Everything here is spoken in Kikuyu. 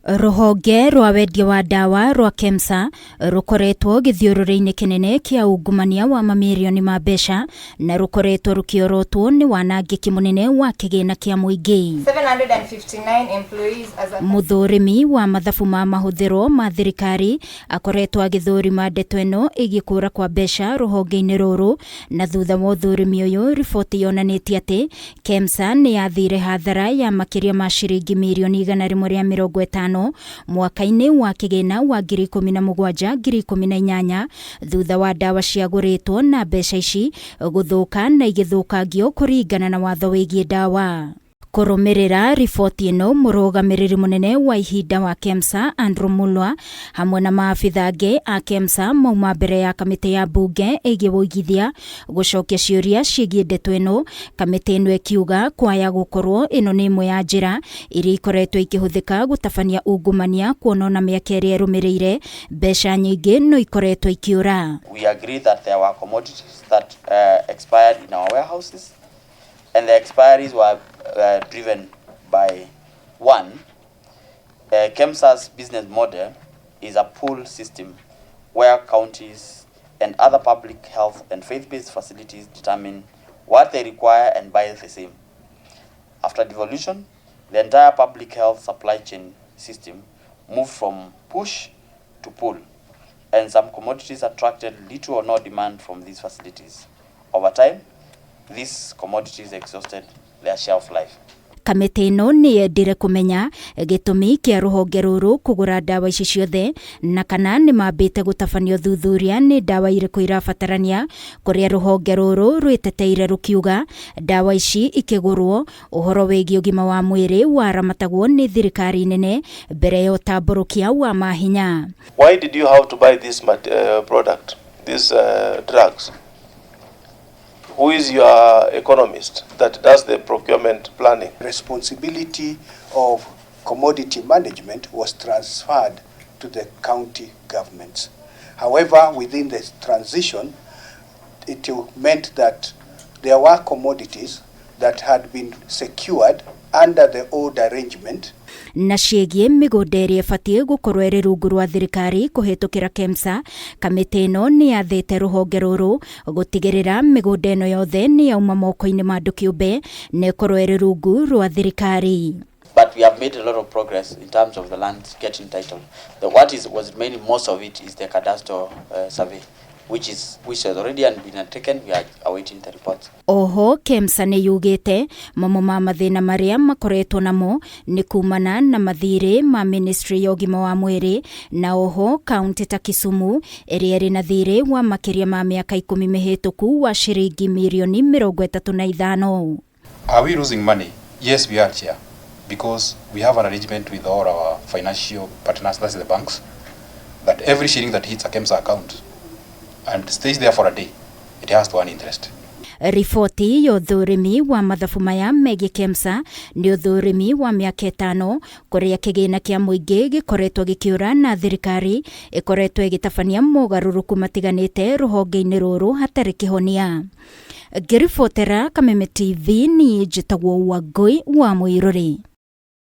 Rũhonge rwa wendia wa ndawa rwa KEMSA rũkoretwo gĩthiũrũrĩ-inĩ kĩnene kĩa ungumania wa mamirioni ma mbeca na rũkoretwo rũkĩorotwo nĩ wanangĩki mũnene wa kĩgĩna kĩa mũingĩ. 759 employees as at Mũthũrimi wa mathabu ma mahũthĩro ma thirikari akoretwo agĩthũrima ndeto ĩno ĩgiĩ kũra kwa mbeca rũhonge-inĩ rũrũ, na thutha wa ũthũrimi ũyũ riboti yonanĩtie atĩ KEMSA nĩ yathire hathara ya makĩria ma ciringi mirioni 150 mwaka-inĩ wa kĩgĩna wa 2017 2018 thutha wa ndawa ciagũrĩtwo na mbeca ici gũthũka na igĩthũkangio kũringana na watho wĩgiĩ ndawa. Kũrũmĩrĩra riboti ĩno, mũrũgamĩrĩri mũnene wa ihinda wa KEMSA Andrew Mulwa hamwe na maabitha angĩ a KEMSA mauma mbere ya kamĩtĩ ya mbunge ĩgiĩ ũigithia gũcokia ciũria ciĩgiĩ ndeto ĩno, kamĩtĩ ĩno ĩkiuga kwaya gũkorwo ĩno nĩ ĩmwe ya njĩra iria ikoretwo ikĩhũthĩka gũtabania ungumania, kuona ona mĩaka ĩrĩa ĩrũmĩrĩire mbeca nyingĩ no ikoretwo ikĩũra. We agree that there were commodities that expired in our warehouses, and the expiries were driven by one, KEMSA's business model is a pool system where counties and other public health and faith-based facilities determine what they require and buy the same. After devolution, the entire public health supply chain system moved from push to pull, and some commodities attracted little or no demand from these facilities. Over time, these commodities exhausted their shelf life. Kamĩtĩ ĩno nĩ yendire kũmenya gĩtũmi kĩa rũhonge rũrũ kũgũra ndawa ici ciothe na kana nĩ mambĩte gũtabania ũthuthuria nĩ ndawa irĩkũ irabatarania, kũrĩa rũhonge rũrũ rwĩteteire rũkiuga ndawa ici ikĩgũrwo ũhoro wĩgiĩ ũgima wa mwĩrĩ waramatagwo nĩ thirikari nene mbere ya ũtambũrũkia wa mahinya. Why did you have to buy this product, these drugs? Who is your economist that does the procurement planning? Responsibility of commodity management was transferred to the county governments. However, within the transition, it meant that there were commodities that had been secured under the old arrangement. Na ciĩgiĩ mĩgũnda ĩrĩa ĩbatiĩ gũkorwo ĩrĩ rungu rwa thirikari kũhĩtũkĩra KEMSA, kamĩtĩ ĩno nĩ yathĩte rũhonge rũrũ gũtigĩrĩra mĩgũnda ĩno yothe nĩ yauma moko-inĩ ma andũ kĩũmbe na ĩkorwo ĩrĩ rungu rwa thirikari. But we have made a lot of progress in terms of the land getting title. The what is was mainly most of it is the cadastral survey, which has already been undertaken. We are awaiting the report. Oho KEMSA nĩ yugĩte mamwe ma mathĩna marĩa makoretwo namo nĩ kumana na mathirĩ ma ministry ya ũgima wa mwĩrĩ, na oho kaunti ta Kisumu ĩrĩa ĩrĩ na thirĩ wa makĩria ma mĩaka 10 mĩhĩtũku wa ciringi mirioni 35. Are we losing money? Yes, we are, Chair, because we have an arrangement with all our financial partners, that's the banks, that every shilling that hits a KEMSA account and stays there for a day, it has to earn interest. Riboti ya ũthũrimi wa mathabu maya megiĩ KEMSA nĩ ũthũrimi wa mĩaka 5 kũrĩa kĩgĩna kĩa mũingĩ gĩkoretwo gĩkĩũra na thirikari ĩkoretwo ĩgĩtabania mogarũrũku matiganĩte rũhonge-inĩ rũrũ hatarĩ kĩhonia. Ngĩribotera Kameme TV, niĩ njĩtagwo Wangũi wa Mũirũrĩ.